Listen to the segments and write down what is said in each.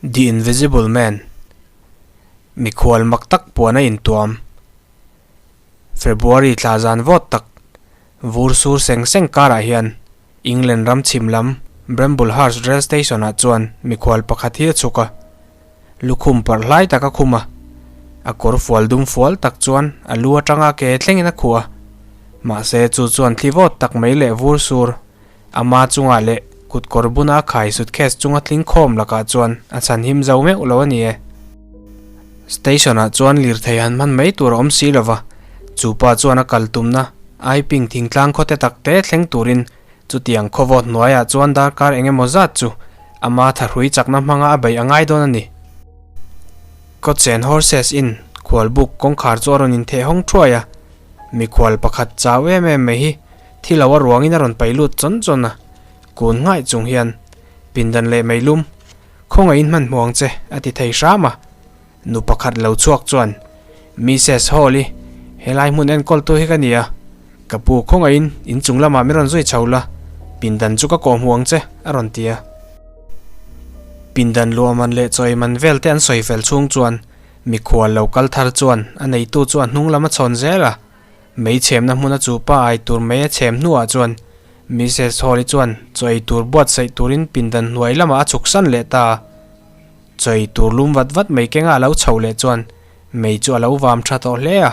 The Invisible Man, Mikhual mak tak puan a intuam. February thla zan vawt tak, vur sur seng seng karah hian England ram chhim lam Bramblehurst Rail Station ah chuan mikhual pakhat hi a chhuk a. Lukhum parh hlai tak a khum a, a kawr fual dum fual tak chuan a lu atanga ke thlengin a khuh a. Mahse chu chuan thli vawt tak mai leh vur sur ama chungah leh kut kawr buna a khai suitcase chunga tling khawm lakah chuan a chhan him zo meuh lo a ni e. Station ah chuan lirthei han hman mai tur a awm si lova, chu pa chuan a kal tumna Aiping thingtlang khawte tak te thleng turin chutiang khawvawt hnuaiah chuan darkar eng emaw zat chu ama thahrui chakna hmanga a beih a ngai dawn a ni. Kawtchen Horses Inn khualbuk kawngkhar chu a rawn intheh hawng thuai a, mikhual pakhat chau em em mai hi thi lo a ruangin a rawn paih lut chawn chawn a, kun nghaih chung hian pindan leh meilum Khawngaihin hmanhmawh ang che, a ti thei hram a. Nu pakhat lo chhuak chuan, Missus Hall-i, helai hmun enkawltu hi ka ni a. Ka pu khawngaihin inchung lamah min rawn zui chho la, pindan chu ka kawhhmuh ang che, a rawn ti a. Pindan luahman leh chawiman vel te an sawi fel chhung chuan mikhual lo kal thar chuan a neitu chu a hnung lam a chhawn zel a. Mei chhemna hmuna chu pa ai tur mei a chhem hnuah chuan Missus Hall-i chuan chaw ei tur buatsaih turin pindan hnuai lamah a chhuk san leh ta a. Chaw ei tur lum vat vat mai kenga a lo chho leh chuan mei chu a lo vam tha tawh hle a,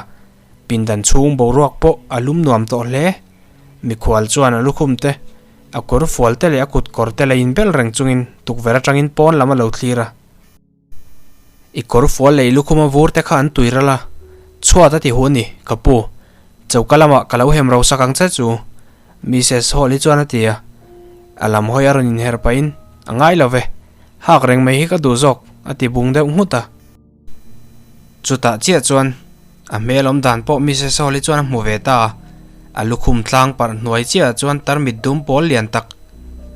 pindan chhung boruak pawh a lum nuam tawh hle. Mikhual chuan a lukhum te, a kawr fual te leh a kut kawr te la inbel reng chungin tukverh atangin pawn lam a lo thlir a. I kawr fual leh i lukhuma vur te kha an tui ral a, chhuat a ti hu a ni, ka pu. Choka lamah ka lo hem ro sak ang che chu, Missus Hall hi chuan a ti a. A lam hawi a rawn inher pahin, A ngai lo ve, hak reng mai hi ka duh zawk, a ti bung deuh nghut a. Chutah chiah chuan a hmel awm dan pawh Missus Hall hi chuan a hmu ve ta a, a lukhum tlang parh hnuai chiahah chuan tarmit dum pawl lian tak,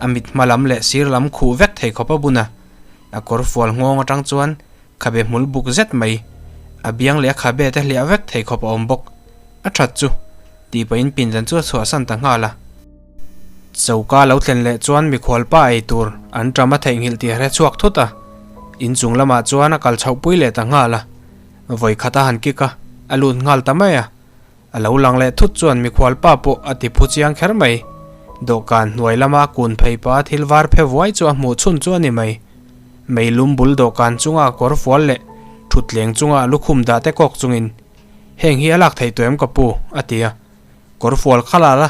a mit hma lam leh sir lam khuh vek thei khawp a bun a. A kawr fual nghawng atang chuan khabe hmul buk zet mai, a biang leh a khabe te hliah vek thei khawp a awm bawk. A that chu, tih pahin pindan chu a chhuahsan ta nghal a. Choka lo thlen leh chuan mikhual pa ei tur an ṭam a theihnghilh tih a hre chhuak thut a, inchung lamah chuan a kal chhoh pui leh ta nghal a. Vawi khat a han kick a, a lut nghal ta mai a. A lo lang leh thut chuan mikhual pa pawh a ti phu chiang kher mai. Dawhkan hnuai lama kun phei pa thil var phe vuai chu a hmuh chhun chu a ni mai. Meilum bul dawhkan chunga a kawr fual leh thutleng chunga a lukhum dah te kawk chungin, Heng hi a lak theih tawh em ka pu? a ti a. Kawr fual kha la la,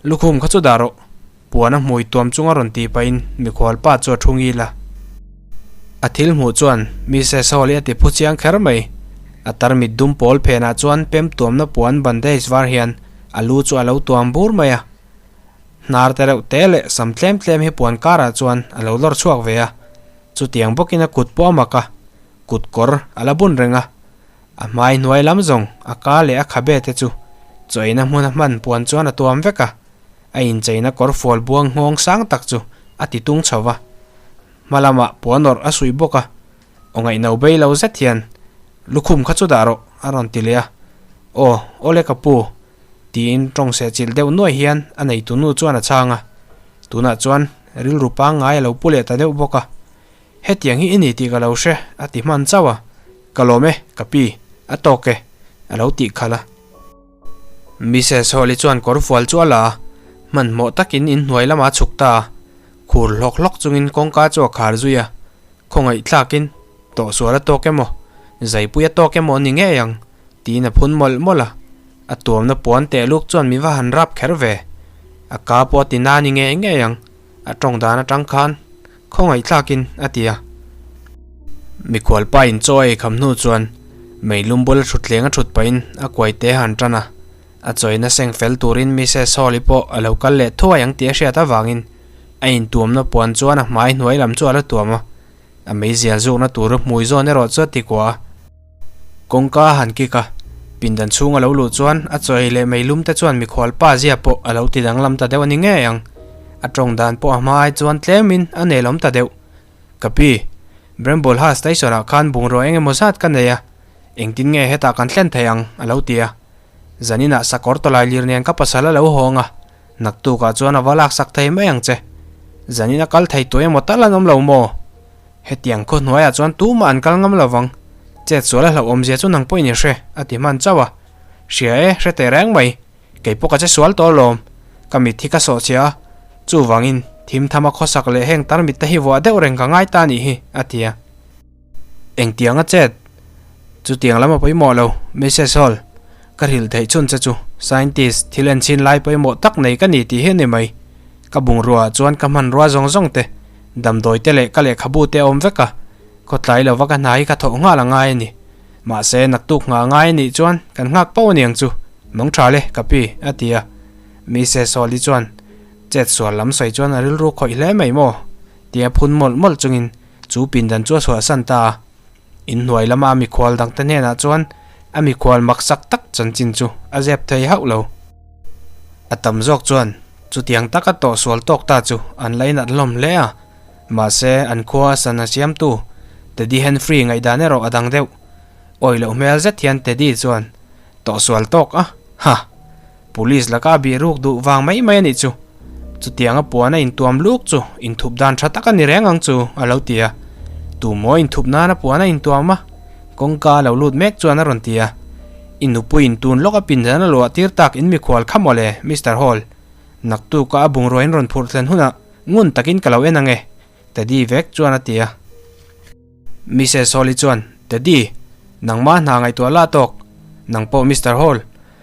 lukhum kha chu dah rawh. Puan a hmui tuam chunga rawn ti pahin mikhual pa chu a thu ngil a. A thil hmuh chuan Mrs Hall hi a ti phu chiang kher mai. A tarmit dum pawl phenah chuan pem tuamna puan bandage var hian a lu chu a lo tuam bur mai a. Hnar te reuh te leh sam tlem tlem hi puan karah chuan a lo lawr chhuak ve a. Chutiang bawkin a kut pawh a mak a, kut kawr a la bun reng a. A hmai hnuai lam zawng a ka leh a khabe te chu chaw-ina hmuna hman puan chuan a tuam vek a. A incheina kawr fual buang nghawng sang tak chu a ti tung chho va, hma lamah puan awrh a suih bawk a, aw ngaihno bei lo zet hian, Lukhum kha chu dah rawh, a rawn ti leh a. Aw, awle ka pu, tiin tawng seh chilh deuh nuai hian a neitu nu chuan a chhang a. Tunah chuan rilru pangngai a lo pu leh ta deuh bawk a. Hetiang hi i ni tih ka lo hre, a ti hman chauh a. Ka lawm e, ka pi, a tawk e, a lo tih khalh a. Mrs Hawley chuan kawr fual chu a la a, hmanhmawh takin inhnuai lamah a chhuk ta a, khur hlawk hlawk chungin kawngka chu a khar zui a, khawngaih thlakin, Tawhsual a tawk emaw, zaipui a tawk emaw a ni ngei ang, tiin a phun mawlh mawlh a, a tuamna puan teh luk chuan mi va han rap kher ve. A ka pawh a ti na ni ngei ngei ang, a tawng dan atang khan khawngaih thlakin a ti a. Mikhual pa in chaw a ei kham hnu chuan meilum bula thutthleng a thut pahin a kuai te han tan a, a chawina seng fel turin Missus Hall-i pawh a lo kal leh thuai ang tih a hriat avangin a intuamna puan chuan a hmai hnuai lam chu a la tuam a, a meizial zukna tur hmui zawn erawh chu a ti kuah a. Kawngka a han kik a, pindan chhung a lo luh chuan a chaw ei leh meilum te chuan mikhual pa zia pawh a lo ti danglam ta deuh a ni ngei ang. A tawng dan pawh a hma ai chuan tlemin a nelawm ta deuh. Ka pi, Bramble ha station ah khan bungrua eng emaw zat ka nei a, engtin nge hetah kan thlen thei ang? a lo ti a. Zaninah sakawr tawlai lir nen ka pasal a lo hawng a, naktukah chuan a va laksak thei mai ang che. Zanin a kal thei tawh emaw tal an awm lo maw? Hetiang khaw hnuaiah chuan tumah an kal ngam lo vang. Chet sual a hlauhawmzia chu nang pawhin i hre, a ti hman chauh a. Hria e, hre teh reng mai. Kei pawh ka che sual tawh alawm. Ka mit hi ka sawhchhiah a, chuvangin thim thama khawsak leh heng tarmit te hi vuah deuh reng ka ngai ta anih hi, a ti a. Engtiang a chet? Chutiang lam a pawimawh lo, Mrs Hall. Ka hrilh theih chhun che chu scientist thil enchhin lai pawimawh tak nei ka ni tih hi a ni mai. Ka bungrua ah chuan ka hmanrua zawng zawng te, damdawi te leh ka lehkhabu te a awm vek a, khawtlai lova ka hna hi ka thawh nghal a ngai a ni. Mahse, naktuk nghah a ngai a nih chuan kan nghak pauh a niang chu, mawng tha le, ka pi, a ti a. Mrs Hall-i chuan chet sual lam sawi chuan a rilru khawih hle mai maw? tia phun mawlh mawlh chungin chu pindan chu a chhuahsan ta a. Inhnuai lama a mikhual dangte hnenah chuan a mikhual maksak tak chanchin chu a zep thei hauh lo. A tam zawk chuan chutiang taka tawhsual tawk ta chu an la inat hlawm hle a, mahse an khua a sana siamtu Teddy Henfrey ngaihdan erawh a dang deuh. Awi loh hmel zet hian Teddy chuan tawhsual tawk a, Ha! Police laka a bih ruk duh vang mai mai a nih chu. Chutianga puan a intuam luk chu inthup dan tha tak a ni reng ang chu, a lo ti a. Tumaw inthup nana puan a intuam a, kawngka a lo lut mek chuan a rawn ti a. I nupui intun lawk a pindan a luah tir tak in mikhual kha mawle, Mister Hall. Naktuka a bungrua in rawn phurh thlen hunah ngun takin ka lo en ang e, Teddy vek chuan a ti a. Mrs Hall-i chuan, Teddy, nangmah hna ngaihtuah la tawk. Nang pawh Mister Hall,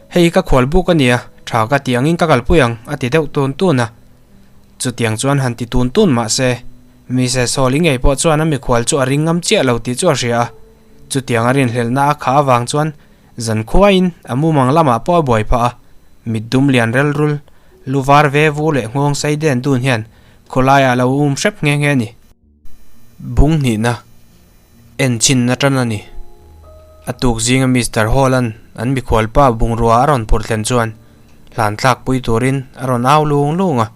hei ka khual buk a nia, tha ka ti angin ka kalpui ang, a ti deuh tun tun a. Chutiang chuan han ti tun tun mah se, Mrs Hall-i ngei pawh chuan a mikhual chu a ring ngam chiah lo tih chu a hria a. Chutiang a rinhlelhna a khah avang chuan Zankhuain a mumang lamah pawh a buai phah a, mit dum lian rel rul, lu var ve vu leh nghawng sei den dun hian khawlaiah a lo um hrep nghe nghe a ni. Bung hnihna en chhin atan a ni. A tuk zinga Mister Hall-a'n an mikhualpa bungrua a rawn phurh thlen chuan hlan thlak pui turin a rawn au lung lung a.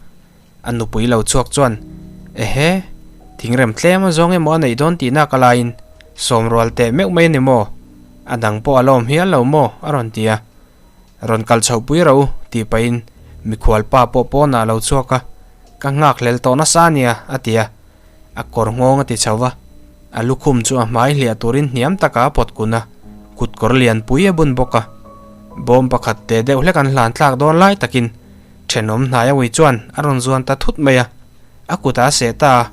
A nupui lo chhuak chuan, Ehe, thingrem tlem a zawng emaw a neih dawn tihna ka laiin sawmrual teh meuh mai a ni maw? A dang pawh a la awm hial lo maw? a rawn ti a. Rawn kal chhoh pui rawh u, tih pahin mikhual pa pawh pawnah a lo chhuak a, Ka nghak hlel tawh nasa a nia, a ti a. A kawr nghawng a ti chho va, a lukhum chu a hmai hliah turin hniam takah a pawt kun a, kutkawr lianpui a bun bawk a. Bawm pakhat teh deuh hlek an hlan thlak dawn lai takin Thenawm hnai a ui chuan a rawn zuan ta thut mai a, a kutah a seh ta a.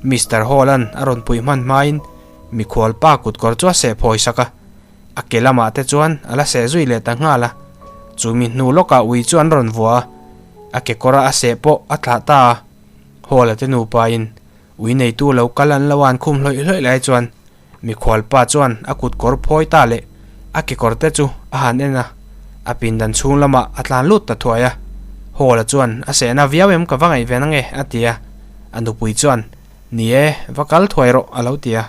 Mister Hall-a'n a rawn puih hman hmain mikhual pa kutkawr chu a seh phawi sak a, a ke lamah te chuan a la seh zui leh ta nghal a. Chumi hnu lawkah ui chu an rawn vua a, a kekawra a seh pawh a thlah ta a. Hall-a te nupain ui neitu lo kal an lo an khum hlawih hlawih lai chuan Mikhual pa chuan a kut kawr phawi ta leh a kekawr te chu a han en a, a pindan chhung lamah a tlan lut ta thuai a. Hall-a chuan a sehna viau em ka va ngaihven ange a ti a, a nupui chuan Ni e, va kal thuai rawh a lo ti a.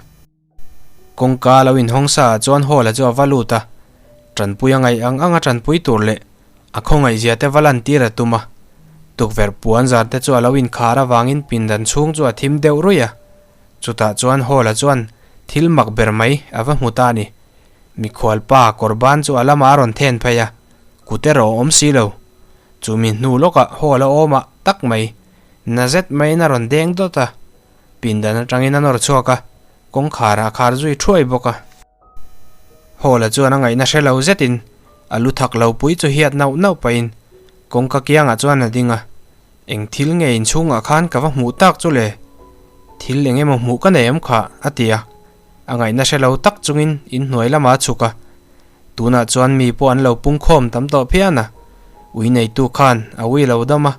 Kawngka lo inhawng sa ah chuan Hall-a chu a va lut a, tanpui a ngaih ang anga tanpui tur leh a khawngaihzia te va lantir a tum a. Tukverh puan zar te chu a lo inkhar avangin pindan chhung chu a thim deuh ruih a. Chutah chuan Hall-a chuan thil mak ber mai a va hmu ta a ni. Mikhual pa kawr ban chu a lamah a rawn then phei a, kut erawh a awm si lo. Chumi hnu lawkah Hall-a awmah tak mai, na zet maiin a rawn deng dawt a, pindan atangin a nawr chhuak a, kawngkhar a khar zui thuai bawk a. Hall-a chuan a ngaihna hre lo zetin a lu thak lo pui chu hiat nauh nauh pahin kawngka kiangah chuan a ding a. Eng thil nge inchhungah khan ka va hmuh tak chu le? Thil eng emaw hmuh ka nei em khah? a ti a. A ngaihna hre lo tak chungin inhnuai lamah a chhuk a. Tunah chuan mi pawh an lo pungkhawm tam tawh phian a. Ui neitu khan a ui lo dam a.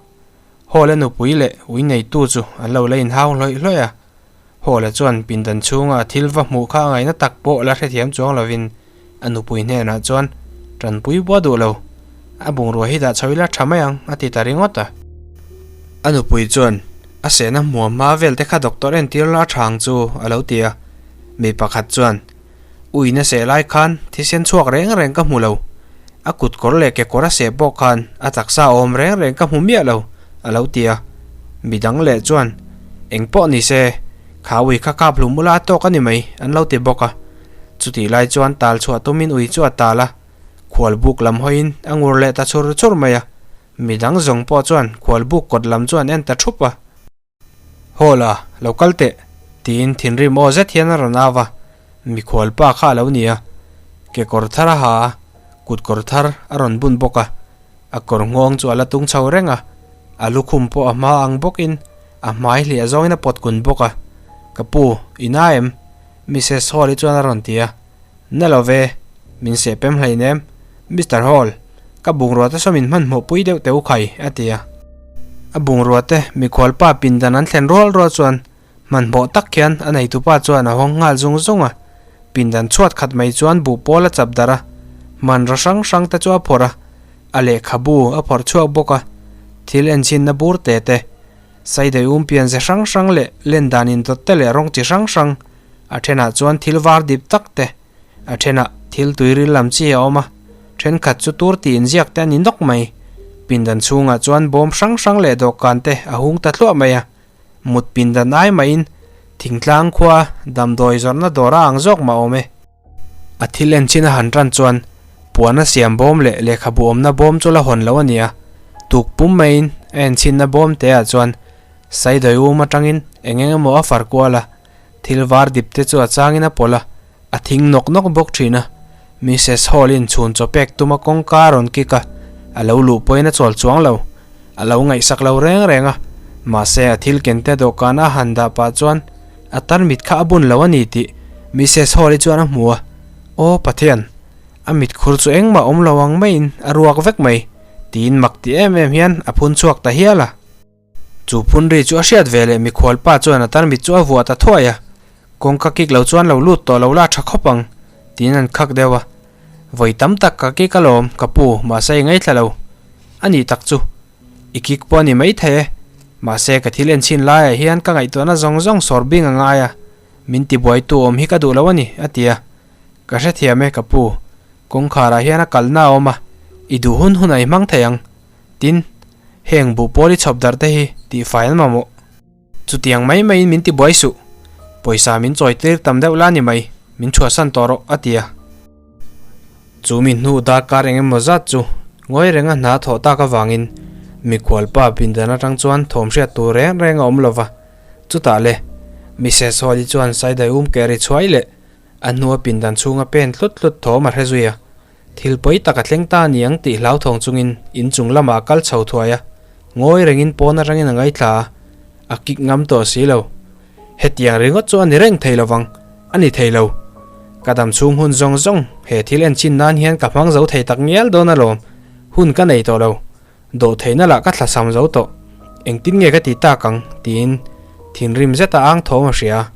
Hawla nupui leh ui neitu chu an lo la inhau hlawih hlawih a. Hawla chuan pindan chhunga a thil va hmuh kha a ngaihna tak pawh la hrethiam chuang lovin a nupui hnenah chuan tanpui buah duh lo, a bungrua hi dah chho ila tha mai ang a ti ta ringawt a. A nupui chuan a sehna hmuam hma vel te kha doctor entir la tha ang chu a lo ti a. Mi pakhat chuan uina seh lai khan thisen chhuak reng reng ka hmu lo, a kut kawr leh kekawr a seh pawh khan a taksa awm reng reng ka hmu miah lo a lo ti a. Midang leh chuan eng pawh ni se kha ui kha kap hlum ula a tawk a ni mai an lo ti bawk a. Chutih lai chuan tal chhuah tumin ui chu a tal a, khual buk lam hawiin a ngur leh ta chhur chhur mai a. Midang zawng pawh chuan khual buk kawt lam chu an en ta thup a. Hawla, lo kal teh. Tiin thinrim aw zet hian a rawn au va, mikhual pa kha a lo ni a, kekawr thar a ha a, kutkawr thar a rawn bun bawk a, a kawr nghawng chu a la tung chho reng a, a lukhum pawh a hma ang bawkin a hmai hliah zawngin a pawt kun bawk a, Ka pu, i na em? Missus Hall-i chuan a rawn ti a, Na lo ve, min seh pem hleinem, Mister Hall, ka bungrua te saw min hmanhmawh pui deuh teh u khai, a ti a. A bungrua te mikhual pa pindan an thlen rual rual chuan hmanhmawh tak hian a neitupa chuan a hawng nghal zung zung a. Pindan chhuat khat mai chuan buh pawl a chap darh a, hmanraw hrang hrang te chu a phawrh a, a lehkhabu a phawrh chhuak bawk a, thil enchhinna bur te te, Saidai um pian ze hrang hrang leh len dan indawt te leh rawng chi hrang hrang, a thenah chuan thil var dip tak te, a thenah thil tuiril lam chi a awm a, thenkhat chu tur tih inziak te a ni nawk mai. Pindan chhungah chuan bawm hrang hrang leh dawhkan te a hung ta thluah mai a, mut pindan ai mahin thingtlang khua damdawi zawrhna dawr a ang zawk mah awm e. A thil en chin a han tan chuan puan a siam bawm leh lehkhabu awmna bawm chu la hawn lo a ni a, tuk pum maiin a en chhinna bawm te ah chuan Saidawi um atangin eng eng emaw a far kual a, thil var dip te chu a changin a pawlh a, a thing nawk nawk bawk thin a. Missus Hall in chhun chaw pek tuma kawngka a rawn kick a, a lo luh pawhin a chawl chuang lo. A lo ngaihsak lo reng reng a, mahse a thil ken te dawhkan a han dah pah chuan a tarmit kha a bun lo a ni tih Missus Hall-i chuan a hmu a, Aw Pathian, a mit khur chu engmah awm lo ang maiin a ruak vek mai, tiin mak ti em em hian a phun chhuak ta hial a. Chu phun ri chu a hriat ve leh mikhual pa chuan a tarmit chu a vuah ta thuai a, Kawngka kik lo chuan lo lut tawh lo la tha khawp ang, tiin an khak deuh a. Vawi tam tak ka kik alawm, ka pu, mahse i ngaithla lo. A nih tak chu. I kik pawh a ni maithei e. Mahse ka thil enchhin laiah hian ka ngaihtuahna zawng zawng sawr bing a ngai a, min tibuaitu awm hi ka duh lo a ni, a ti a. Ka hrethiam e, ka pu. Kawngkharah hian a kalna a awm a, i duh hun hunah i hmang thei ang. Tin, heng buh pawl i chhawp darh te hi tihfai an mamawh. Chutiang mai maiin min tibuai suh. Pawisa min chawi tir tam deuh la ni mai, min chhuahsan tawh rawh, a ti a. Chu mi hnu darkar eng emaw zat chu ngawi renga hna thawh tak avangin mikhualpa pindan atang chuan thawm hriat tur reng reng a awm lo va. Chutah le, Missus Hall-i chuan Saidai um ke ri chhuai leh a hnua pindan chhunga pen tlut tlut thawm a hre zui a. Thil pawi tak a thleng ta aniang tih hlauthawng chungin inchung lamah a kal chho thuai a, ngawi rengin pawn atangin a ngaithla a, a kik ngam tawh si lo. Hetiang ringawt chu a ni reng thei lovang, a ni thei lo. Ka dam chhung hun zawng zawng he thil enchin nan hian ka hmang zo thei tak ngial dawn alawm, hun ka nei tawh lo. Dawhtheihna lah ka thlasam zo tawh, engtin nge ka ti tak ang? tiin thinrim zeta ang thawm a hria.